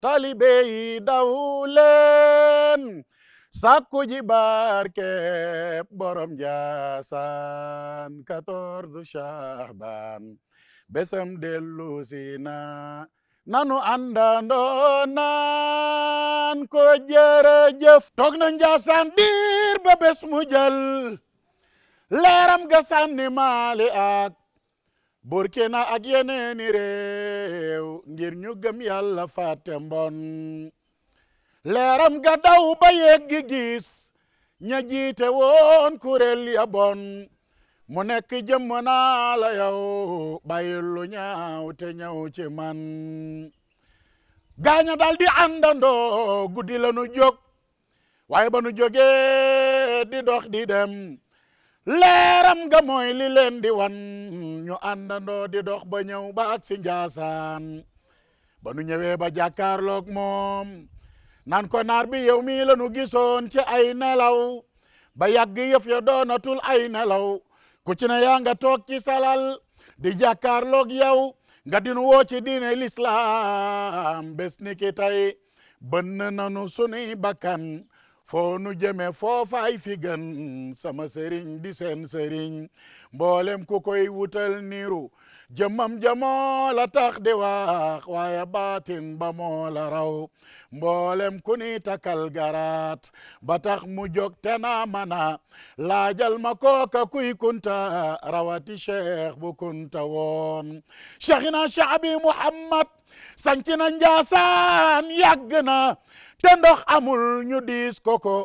taalibe yi daw leen sàkku ji barke borom Njaasaan 14 Shahban besam dellu si na nanu àndandoo naan ko jërëjëf toog na Njaasaan diir ba bés mu jël leeram ga sànni Mali ak Burkina ak yeneeni réew ngir ñu gëm Yàlla fàtte mbon leeram ga daw ba yeggi gis ña jiite woon kuréel ya bon mu nekk jëmm naa la yow bàyyil lu ñaaw te ñëw ci man gaaña dal di àndandoo guddi la nu jóg waaye ba nu jógee di dox di dem leeram ga mooy li leen di wan ñu àndandoo di dox ba ñëw ba ak si Njaasaan ba nu ñëwee ba jàkkaarloog moom naan ko naar bi yow mii la nu gisoon ci ay nelaw ba yàgg yëf ya doonatul ay nelaw ku ci ne yaa nga toog ci salal di jàkkaarloog yow nga dinu woo ci diine lislaam bés ni ki tey bënn nanu sunuy bakkan foo nu jëme foofaay fi gën sama sëriñ di seen sëriñ mboolem ku koy wutal niru jëmmam jamoo la tax di wax waaye baatin ba moo la raw mboolem ku ni takal garaat ba tax mu jóg te naa mana laajal ma kooka kuy kunta rawati cheikh bu kunta woon cheikhina cheikh abi muhammad sanc na Njaasaan yàgg na te ndox amul ñu diis koko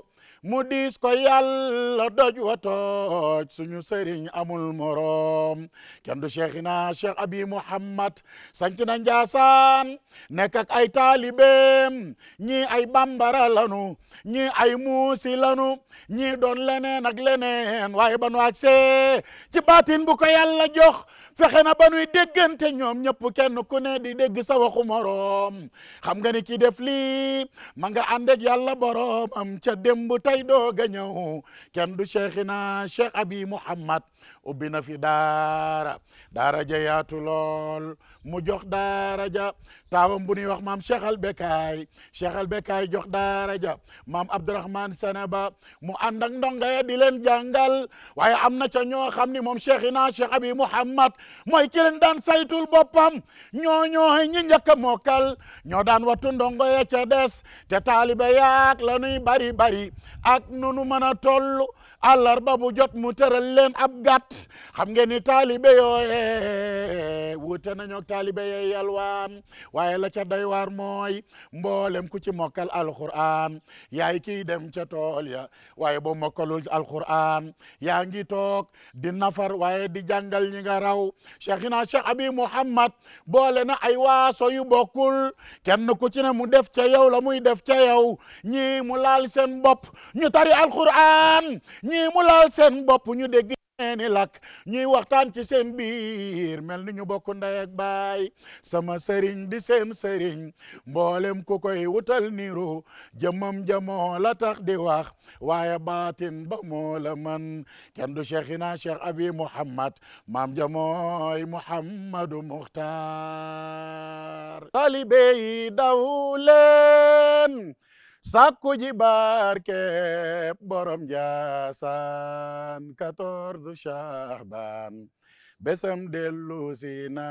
mu diis ko Yàlla doj wa tooj suñu sëriñ amul morom kenn du cheikhina cheikh abi muhammad sanc na Njaasaan nekk ak ay taalibeem ñi ay bambara lanu ñi ay muusi lanu ñi doon leneen ak leneen waaye ba nu agsee ci baatin bu ko Yàlla jox fexe na ba nuy déggante ñoom ñëpp kenn ku ne di dégg sa waxu morom xam nga ni ki def lii ma nga ànd ak Yàlla borom am ca démb tey dooga ñëw kenn du cheikhina cheikh abi muhammad ubbi na fi daara ja yaatu lool mu jox daara ja taawam bu ñuy wax maam cheikh al bekaay jox daara ja maam abdourahman sanaba mu ànd ak ndonga ya di leen jàngal waaye am na ca ñoo xam ni moom cheikhina cheikh abi muhammad mooy ki leen daan saytul boppam ñooy ñi njëkk a mokkal ñoo daan wattu ndongo ya ca des te taalibe yaak la nuy bari ak nunu mën a toll àllarba bu jot mu tëral leen ab gàtt xam ngeen ni taalibe yooye wute nañoo taalibe yee yalwaan waaye la ca doy waar mooy mboolem ku ci mokkal alquran yaay kiy dem ca tool ya waaye boo mokkalul alquran yaa ngi toog di nafar waaye di jàngal ñi nga raw cheikhina cheikh abi muhammad boole na ay waaso yu bokkul kenn ku ci ne mu def ca yow la muy def ca yow ñii mu laal seen bopp ñu tari alquran ñii mu laal seen bopp ñu dégg ni lak ñuy waxtaan ci seen biir mel ni ñu bokk ndey ak baay sama sëriñ di seen sëriñ mboolem ku koy wutal niru jëmmam jamoo la tax di wax waaye baatin ba moo la man kenn du cheikhina cheikh abi muhammad maam jamooy muhammadu muxtaar taalibe yi daw leen sàkku ji barke borom Njaasaan 14 Shahban besam dellu si na